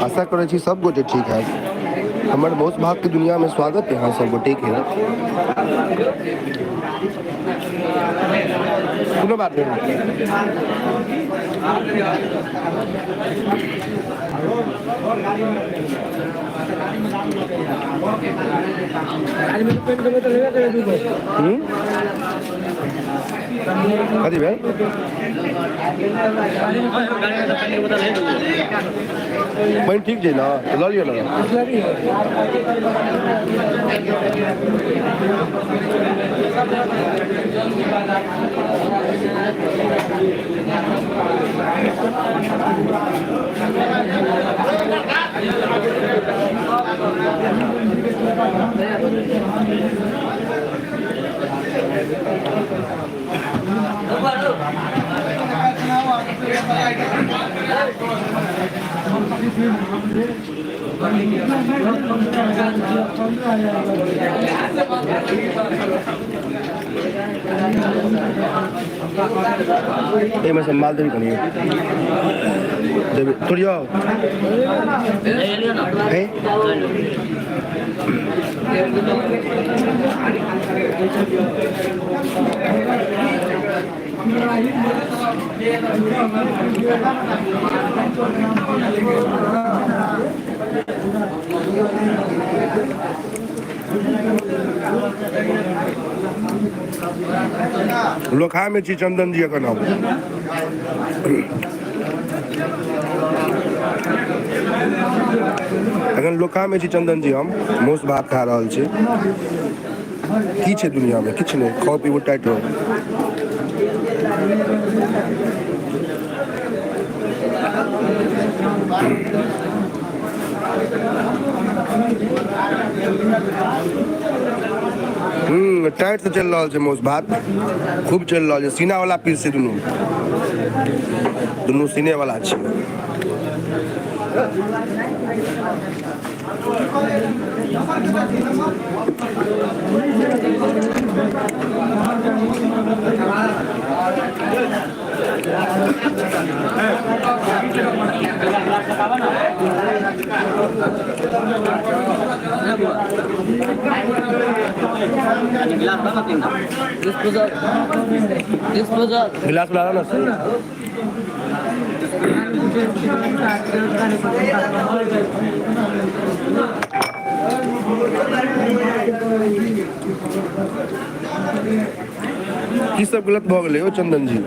आशा करै छी सब गोटे ठीक हैब। हमर मौस भात के दुनिया में स्वागत है अहाँ सब गोटे के। कोनो बात नहीं। हम्म? कथी भेल? पानि ठीक छै ने तऽ लऽ लिअ ने। एहिमे से माल देबी कनि देबी तोड़ियो हे। लोकहामे छी चंदन जी एखन हम एखन लोकहामे छी चंदन जी हम मौस भात खा रहल छी। की छै दुनियामे? किछु नहि, खाउ पीबू टाइट रहू। टाइट से चलि रहल छै मौस भात, खूब चलि रहल छै। सीना वाला पीस छै, दुनू दुनू सीने वाला छै। गिलास ला ना। की सब गलत भऽ गेलै यौ चंदन जी?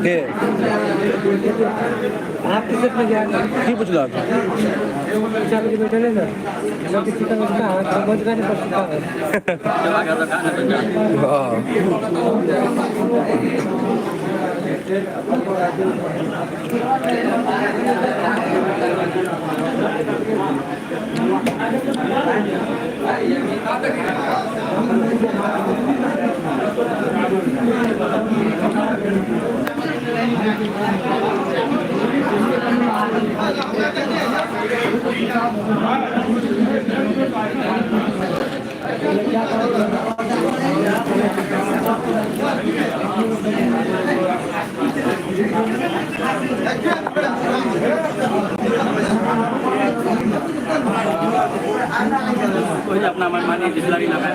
के की पुछलक? हाँ। अपना मनमानी बिसलरी लगा।